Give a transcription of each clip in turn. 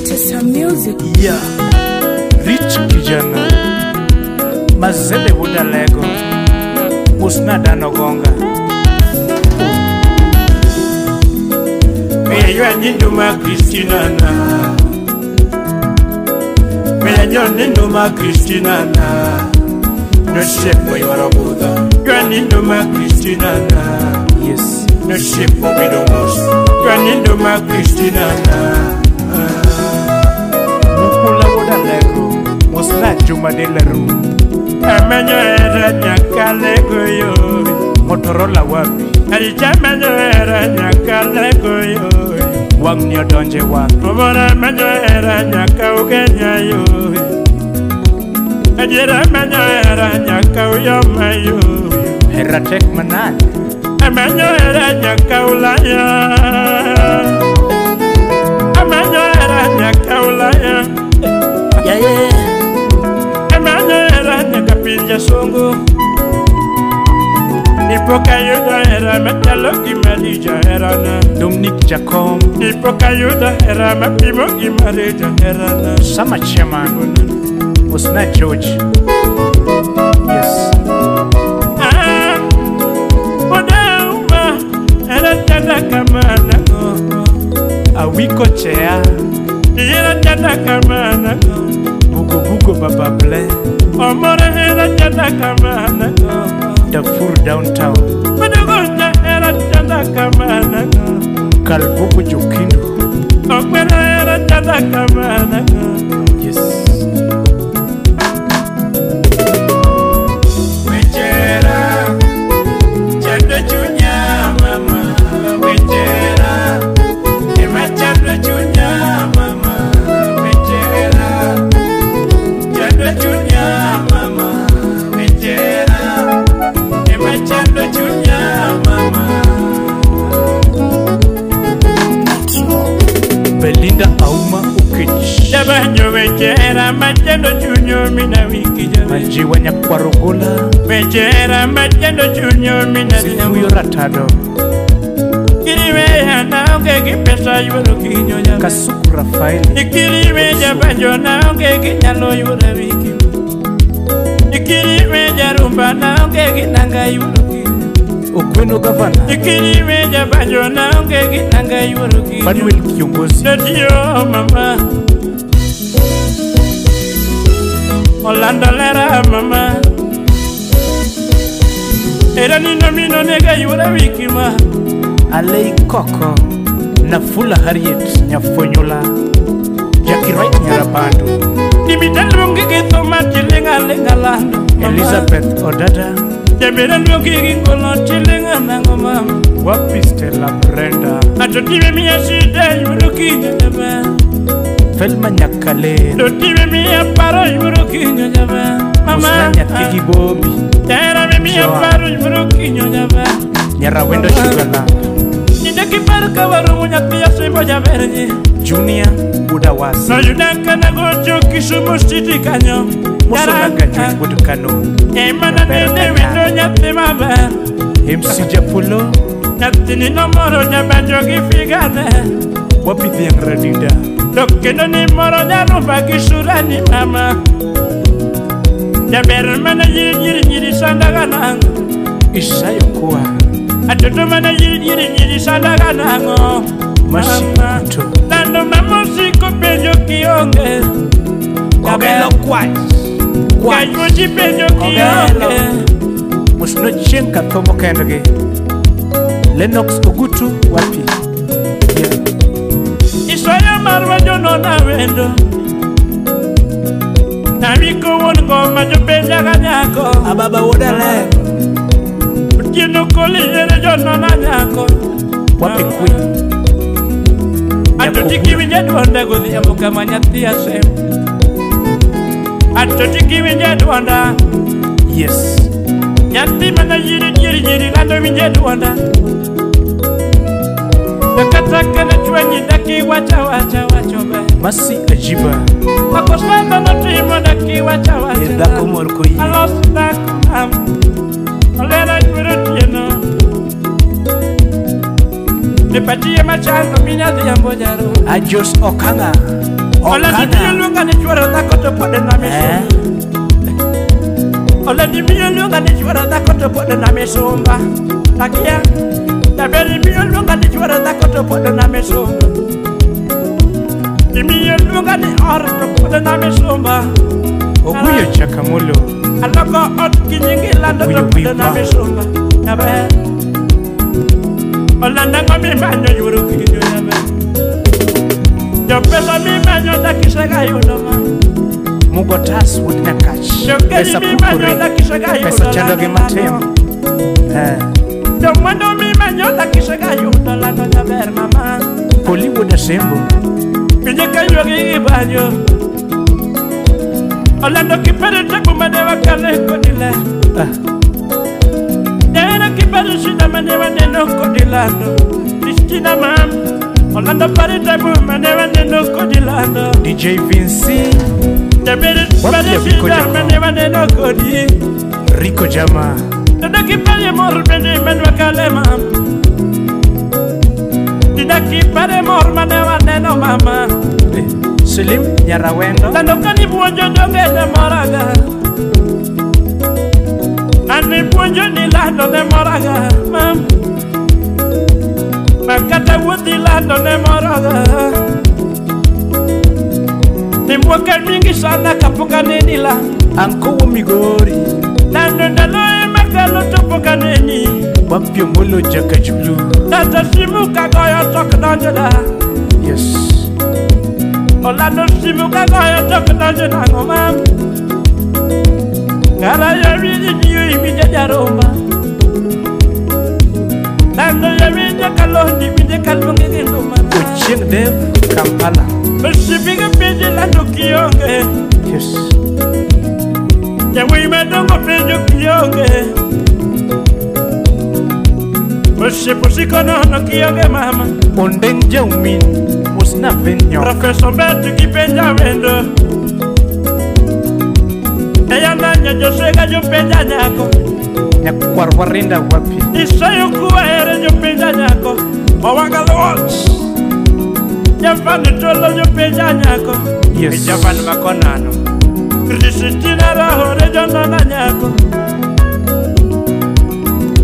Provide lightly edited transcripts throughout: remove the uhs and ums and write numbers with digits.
Tesa Music. Yeah. Rich kijana Mazebe wudalego Musna dano gonga Meyo ninduma Christina na Meyo ninduma Christina na No shepo yorobuda Yo ninduma Christina na Yes. No shepo bidomos Yo ninduma Christina na Mukula wudalego Musna Juma de la Rue. Amenyo era nyakalego yo Motorola wapi Arichamenyo era nyakalego yo Wang ni odonje wang Obora amenyo era nyakaugenya yo Ajira amenyo era nyakauyoma yo Hera tek manan Amenyo era nyakaulaya Amenyo era nyakaulaya Yeah yeah Pinja songo Nipoka yuda era metalo kimalija era na Dominic Jacom Nipoka yuda era mapimo kimalija era na Sama chairman Osna George. Yes. Ah, Odauma era tata kamana Awiko chea Era tata kamana Bugo bugo baba ble Omore era tata kamana Darfur downtown Madogonya era tata kamana Kalbuku Jokindu Okwera era tata kamana Yes. Wechera Chando chunya mama Wechera Ema chando chunya mama Wechera Chando chunya mama Wechera Ema chando chunya mama Belinda Auma Ukich Jabanyo wechera machando chunyo mina wiki jabe Majiwa nyakwarogola Wechera machando chunyo mina Sifuyo ratado Kiriwe naonge gi pesa yuoro kinyo jabe Kasuku Rafael Ikiriwe jabanjo naonge gi nyalo yuoro wiki Ikiriwe jarumba naonge gi nanga yuoro kinyo Okweno gavana Ikiriwe jabanjo naonge gi nanga yuoro kinyo Manuel Kiongozi Ndio mama Orlando lera mama Era nino mino nega yuoro wiki ma Alei Koko Nafula Harriet Nyafonyola Jackie Wright Nyarabandu Nimitaluongi gi thuma tilinga linga lando Elizabeth Odada Jabera luongi gi ngolo tilinga nango mama Wapi Stella Brenda Ato tiwe miya shida yuoro kinyo jaber Felma Nyakale To tiwe miya paro yuoro kinyo jaber Mama Musna nyathigi Bobby Tera miya paro yuoro kinyo jaber Nyarawendo Sugarland Ninde kiparo ka waromo nyathi asembo jaber nyi Junior Budawasi Noyuda kana gocho Kisumu City kanyo Musolaga George Budukano Emana nene wendo nyathi maber MC Japulo Nyathini nomoro nyabanjo gi figane Wapi dhiang' Radida To kendo ni moro nyarumba gi surani mama Jaber mana nyiri nyiri nyiri sandaga nang'o Isayo Koa Atoto mana nyiri nyiri nyiri sandaga nang'o Masikuto Lando mamosiko penjo kionge Kogelo kwach Kanyuochi penjo kionge Musno chieng' kathomo kendgi Lennox Ogutu wapi Yeah. Isoyo marwa jonona wendo Nawiko wuon ngoma jopenja ga nyako Ababa wudale Otieno koli yere jonona nyako Wapi Queen Ato tiki winje duonda godhiambo kama nyathi asem Ato tiki winje duonda Yes. Nyathi mana yiri nyiri nyiri lando winje duonda Nakata kana chwanyi daki wacha wacha wacho be Masi Ajiba Makosana notimo daki wacha wacha Dhako mor koyie Alos dhako mam Olera yuoro tieno Nipatie machano minyadhi ambojaro. Ajos Okanga. Olandi miyo luonga ni chuora dhako to pod en misumba. Olandi miyo luonga ni chuora dhako to pod en misumba. Akia Taberi miyo luonga ni chuora dhako to pod en misumba. Imiyo luonga ni or to pod en misumba. Oguyo Chakamolo. Aloko ot gi nyingi lando to pod en misumba. Yaber. Olanda ng'o mimanyo yuoro kinyo yaber. Jopesa mimanyo dakisega yudo ma. Mugotas wuod Nyakach. Pesa mimanyo dakisega yudo. Pesa chando gi matin. Jomwandu mimanyo dakisega yudo lando jaber mama. Poli wuod Asembo. Pinje ka yuagi gi banjo. Olando kipere tabu mane wakale kodile. Era kipere shida mane waneno kodilando. Kristina mam. Olando pare tabu mane waneno kodilando. DJ Vinci. Tabere pare shida mane waneno kodi. Rico Jama. Tanda kipere mor mane mane wakale mam. Tanda kipere mor mane waneno mama. Selim Nyarawendo. Lando kani puonjo donge ne moraga. Ani puonjo ni lando ne moraga mam. Makata wuodhi lando ne moraga. Ni mwaka mingi sana kapoka neni la. Anko wa Migori. Lando ndalo ema kalo topoka neni. Wapi Omolo Jakajulu. Tata simu kagoyo tok donjo da. Yes. Olando simu kagoyo tok donjo nang'o mam. Ngara yawinjo miyo iwinjo jaromba. Lando yawinjo kalondi winjo kaluongi gi nduma. Ochieng' Dev Kampala. Osiepe penjo lando kionge. Yes. Jawuoyi madongo penjo kionge. Osiepo siko nono kionge mama. Ondeng jaumin mosna venyo. Professor Betu kipenja wendo. Eyandanya josega jopenja nyako. Nyakwar warinda wapi. Isayo kuwa ere jopenja nyako. Mawanga loch. Javani tolo jopenja nyako. Yes. Javan makonano. Kristina rahore jonana nyako.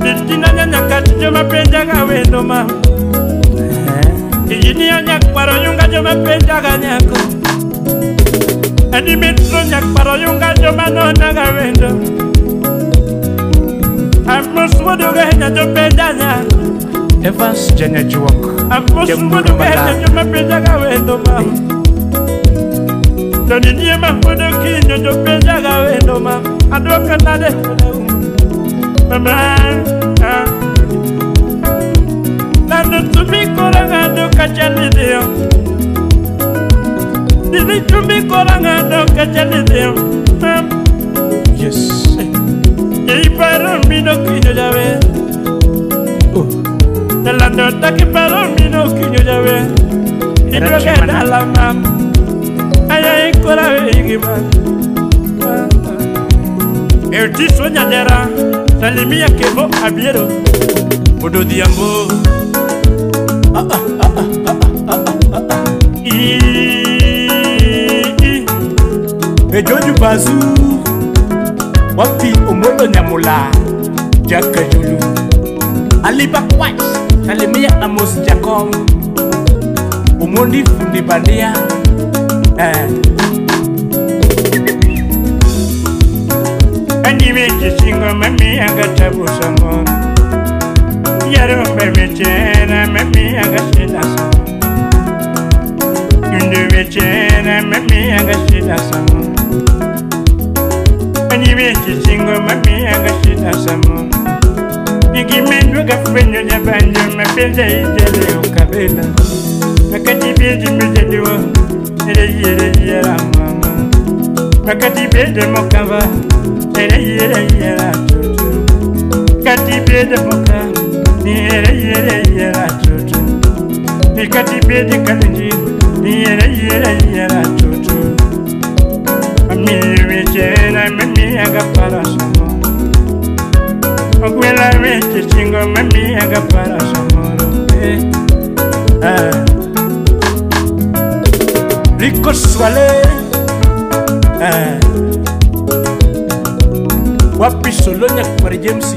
Kristina nyakati joma penja ga wendo ma. Ijini nyakwaro yunga joma penja ga nyako. Eni mitro nyakwaro yunga joma nona ga wendo. Amos wuodo ga jopenja nyako. Evans Janyajuok. Amos wuodo ga joma penja ga wendo ma. Toni niema wuodo kinyo jopenja ga wendo ma. Aduoka nade mama. Lando tumi kora ng'ado kachali dhiyo. Dili tumi kora ng'ado kachali dhiyo. Yes. Iparo mino kinyo jawe. Lando taki paro mino kinyo jawe. Idwoke dala mam. Aya ikora wegi ma. Eutiso nyadera. Salimia Kevo Abiero. Ododhiambo. Ejoju Bazu. Wapi Omolo Nyamula. Jakajulu. Aliba Kwach. Salimia Amos Jacob. Omondi Fundi Bandia. Anime chisingo mami agatabu sango. Yarombe mechena mami agashida sango. Yundu mechena mami agashida sango. Anime chisingo mami agashida sango. Nigimendwa gafenyo nyabanjo mapenzi ijele ukabela. Makati beji mjediwa ere yere yera mama. Makati beje mokava ere yere yera tutu. Kati beje moka ni ere yere yera tutu. Ni kati beje kalenji ni ere yere yera tutu. Mami wechena mami agapara somo. Ogwela weche chingo mami agapara somoro. Rico Swale. Wapi Solonya kwa James.